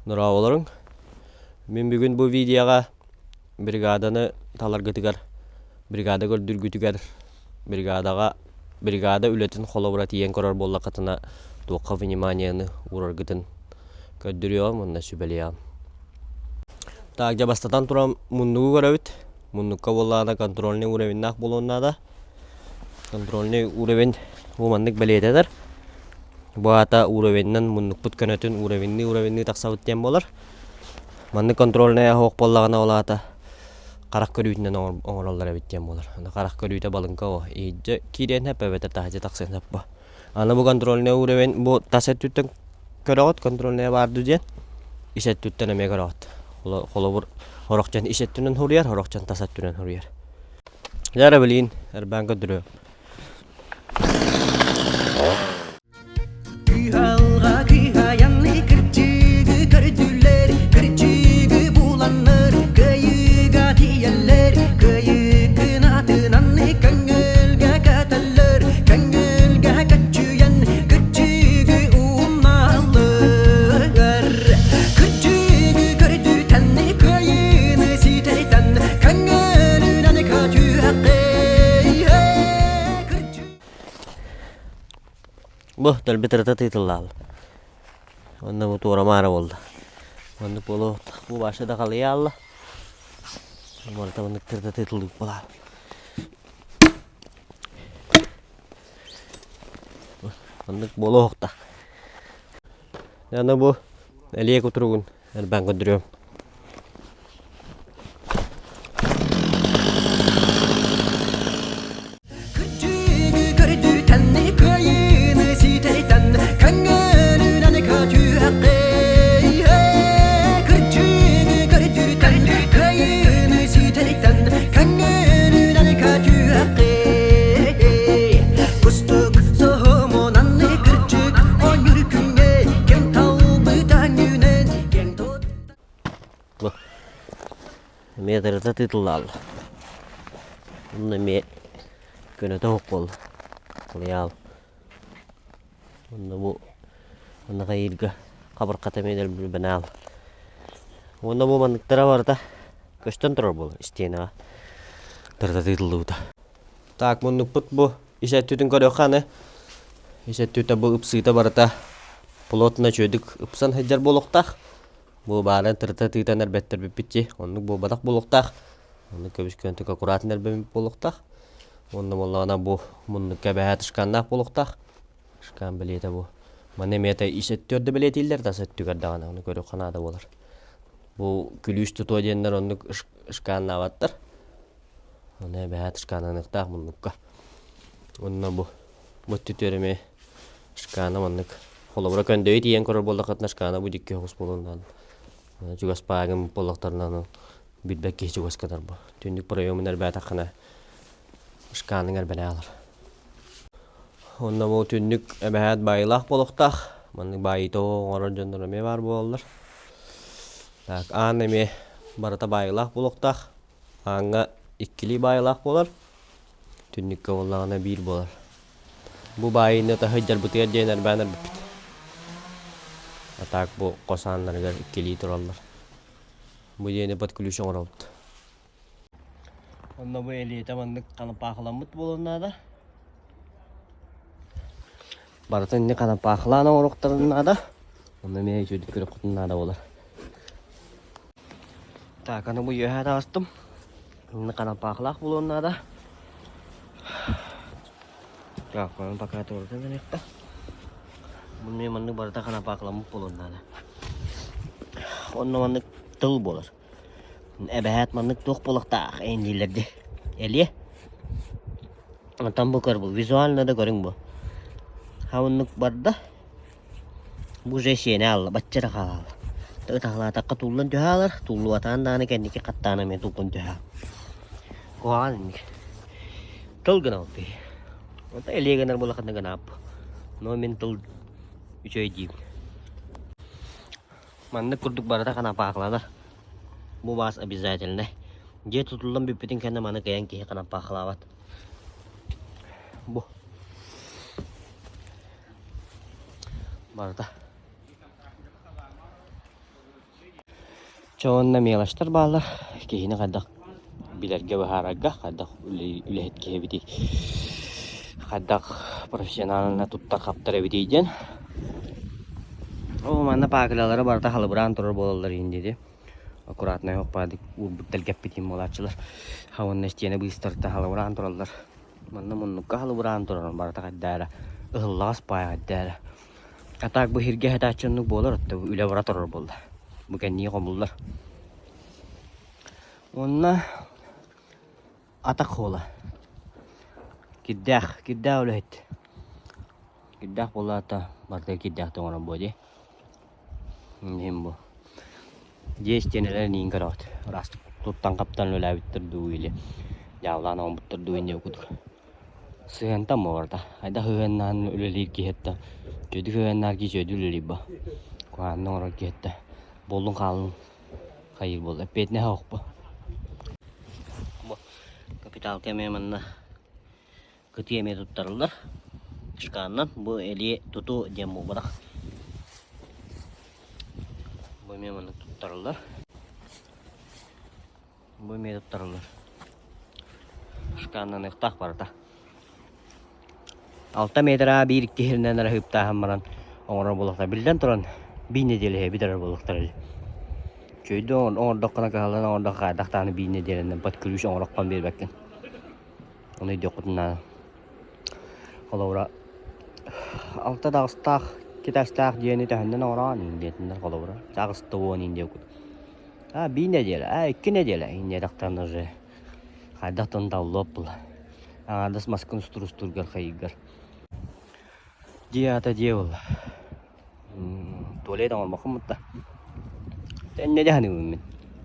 Дорооболоруҥ. Мин бүгүн бу видеоҕа бригаданы таларгытыгар, бригада көрдүүргүтүгэр, бригадаҕа бригада үлэтин холобура тиийэн көрөр буоллаххытына туохха вниманиены уураргытын көрдөрүөҕүм уонна сүбэлиэҕим. Так, дьэ бастатан туран муннугу көрөбүт. Муннукка буоллаҕына контрольный уровеннаах буолуон наада. Контрольный уровень бу маннык бэлиэтэнэр. Бу аата уровенынан муннукпут көнөтүн уровенныы уровенныы тахсабыт диэн буолар. Маннык контрольнай оһох буоллаҕына ол аата харах көрүүтүнэн оҥороллор эбит диэн буолар. Аны харах көрүүтэ балыҥка о иһирдьэ киириэн сөп эбэтэр таһырдьа тахсыан сөп бу. Аны бу контрольный уровень бу тас өттүттэн көрөҕүт контрольная баар дуу диэн ис өттүттэн эмиэ көрөҕүт. Холобур сорох дьон ис өттүнэн суруйар, сорох дьон тас өттүнэн суруйар. Дьэ эрэ билигин эрбээн көрдөрүөм. Кыһалҕа кыһайанны кырдьыгы көрдүлэр, кырдьыгы буланнар, кыайыыга тиийэллэр, кыайыы кынатынан көҥүлгэ көтөллөр, көҥүлгэ көччүйэн кырдьыгы умналлар. Кырдьыгы көрдүтэн, кыайыыны ситэтэн, көҥүлүнэн көтүөххэ. Бу дэлби тырыта тыытыллаал. Онно бу туора-маара буолла. Оннук буолуо бу баша да халыйаалла. Барыта оннук тырыта тыытыллыбыт буолаал. Оннук буолуохта. Аны бу элиэ кутуругун элбээн көрдөрүөм. Кырдьыгы көрдүтэн, кыайыыны ситэтэн, көҥүлүнэн көтүөххэ. Кырдьыгы көрдүтэн, кыайыыны ситэтэн, көҥүлүнэн көтүөххэ. Кустук соһумунан кырдьык оонньуур күҥҥэ кэм талбыта үүнэн кэм тут Бу эмиэ тырыта тыытыллаалла. Онно эмиэ көнөтө оһох буолла. Халыйаал. Онно бу онно хайыырга хабырхата эмиэ дэлби Уонна бу манныктара барыта көстөн турар буолар истиэнэҕэ. Тырыта тыытыллыбыта. Так муннукпут бу ис өттүтүн көрүөххэ аны. Ис өттүтэ бу ыпсыыта барыта плотно үчүгэйдик ыпсан сылдьар буолуохтаах. Бу баарын тырыта тыытан эрбэттэрбиппит оннук буолбатах буолуохтаах. Оннук көбүс-көнтүк аккуратно эрбэммит буолуохтаах. Уонна буоллаҕына бу муннукка эбэһээт шканнаах буолуохтаах. Шкан бэлиэтэ бу. Маны эмиэ ис өттүгэр да бэлиэтииллэр, тас өттүгэр даҕаны ону көрүөххэ наада буолар. Бу күлүүс тутуо диэннэр оннук шканнаабаттар. Ону эбэһээт шкананыахтаах муннукка. Уонна бу бу өттүтүгэр эмиэ Шкана маннык холобура көндөйү тиийэн көрөр буоллаххытына шкана бу дьикки оҕус буолуон наада. Чугас паагым буоллахтарына билбэт киһи чугас кытар бу. Түннүк проемун эрбээтэххинэ шканың эрбэнэ аалар. Онно бу түннүк эбэһээт баайыылаах буолуохтаах. Маннык баайыыта оҥорор дьоннор эмиэ баар буолаллар. Так, аан эмиэ барыта баайыылаах буолуохтаах. Ааҥҥа иккилии баайыылаах буолар. Түннүккэ буоллаҕына биир буолар. Бу баайыыны таһыйдарбытыгар диэн эрбээн эрбиппит. А так бу хос ааннарыгар иккилии тураллар. Бу диэни под ключ оҥоробут. Онно бу элиэтэ маннык ханапаахыламмыт буолуон наада. Барытын инник ханапаахылаан оҥоруохтарын наада. Онно эмиэ үчүгэйдик көрүөххүтүн наада буолар. Так, аны бу үөһээ таҕыстым. Манна ханапаахылаах буолуон наада. Так, маны пока туоратан эриэххэ. Бу эмиэ маннык барыта ханапаахыламмыт буолуон наада. Онно маннык тыл буолар. Эбэһээт маннык туох буолуохтаах эйин дииллэр дии. Элиэ. Онтон бу көр бу визуально да көрүҥ бу. Ха оннук барда. Бу уже сиэнэ аалла, бачча эрэ хаалаалла. Ытаһалаатахха туллан түһэ аалар, туллубатаан даҕаны кэнники хаттаан эмиэ туллан түһэ аал. Куһаҕан инник. Тыл гынабыт биһи. Онто элиэ гынар буоллаххына гынаап. Но мин тыл үчүгэй диибин. Маннык курдук барыта ханапаахыланар. Бу баас обязательно. Дьиэ тутуллан бүппүтүн кэннэ маны кыайан киһи ханапаахылаабат. Бу. Барыта. Чэ уонна мелочтар бааллар, киһини хайдах билэргэ быһаарарга, хайдах үлэһит киһи эбитий, хайдах профессионально туттар-хаптар эбитий диэн. Ол манна паакылалара барыта халыбыраан турар буолаллар иһин диэти. Аккуратнай хоппаадык уурбут тэлгэппитин буолааччылар. Ха уонна истиэнэ быыстарта халыбыраан тураллар. Манна муннукка халыбыраан турар барыта хайдаа эрэ ыһыллаҕас паай хайдаа эрэ. А так бу иһиргэ сытааччы оннук буолар, оттон үлэ бара турар буолла. Бу кэннии хомуллар. Уонна атах хуола. Кирдээх, кирдээх үлэһит. Кирдээх буоллаата барыта кирдээхтик оҥорон буо дии. Иһин бу. Дьиэ истиэнэлэрин иин көрөҕүт. Ыраастык туттан-хаптан үлэлээбиттэр дуу или дьааллаан оҥорбуттар дуу инньэ курдук. Сыһыантан буолар Хайдах сыһыаннаан үлэлиир киһиэхэ үчүгэйдик сыһыаннаһар киһи үчүгэйдик үлэлиир буо. Куһаҕаннык оҥорор киһиэхэ буоллун хааллын хайыыр буолла эппиэтинэһэ суох буо. Бу капиталка эмиэ манна кытыы эмиэ туттарыллар шкафынан бу элиэ тутуу диэн буолбатах. Бу эмиэ маннык туттарыллар. Бу эмиэ туттарыллар. Шкафнаныахтаах барыта. 6 метра биир-икки сиринэн арахыыптааһын баран оҥорор буолуохтара. Биллэн туран, биир нэдиэлэ бүтэрэр буолуохтара дии. Үчүгэйдик оҥордоххуна кыһаллан оҥордоххо хайдах даҕаны биир нэдиэлэнэн под ключ оҥороххун биэрбэккин. Ону өйдүөххүтүн наада. Холобура, алта таҕыстаах, икки таастаах дьиэни төһөннөн оҥороон иһин диэтиннэр холобура. Таҕыста уон иһин диэбит курдук. А биир нэдиэлэ, а икки нэдиэлэ инниэтэхтэн уже хайдах да таллыап була. Аҥаардас маскын устур-устургар хайыгар. Дьиэ аата дьиэ буолла. Туалет оҥорбоккун бутта. Тэннэ дьаһаныыбын мин.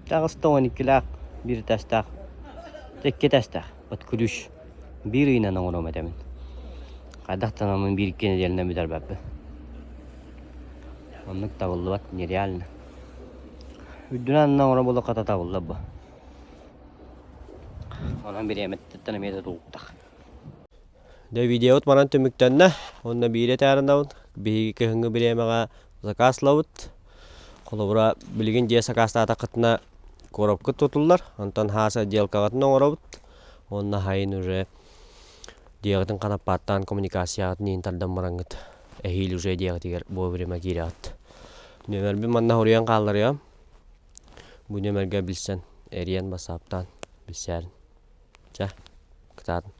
Таҕыста уон иккилээх, биир этээстээх, икки этээстээх. Вот ключ. Биир ыйынан оҥоруом этэ мин. Хайдах да мин биир икки нэдиэлэнэн бүтэрбэппин. Оннук табыллыбат, нереально. Үрдүнэн аннынан оҥорор буоллахха табыллар бу. Онон бириэмэттэн эмиэ да тулуктах. Дьэ видеобут манан түмүктэннэ. Уонна биири этээринэбин. Биһиги кыһыҥҥы бириэмэҕэ заказ ылабыт. Холобура, билигин дьиэ сакаастаатаххытына коробка тутуллар. Онтон хаас отделкаҕытын оҥоробут. Уонна сайын уже дьиэҕитин ханаппааттаан коммуникацияҕытын иһин тардан бараҥҥыт эһиил уже дьиэҕитигэр вовремя киирэҕит. Нүөмэрбин манна суруйан хаалларыам. Бу нүөмэргэ билсэн, эрийэн, бассааптаан билсээрин. Чэ, кытаатын.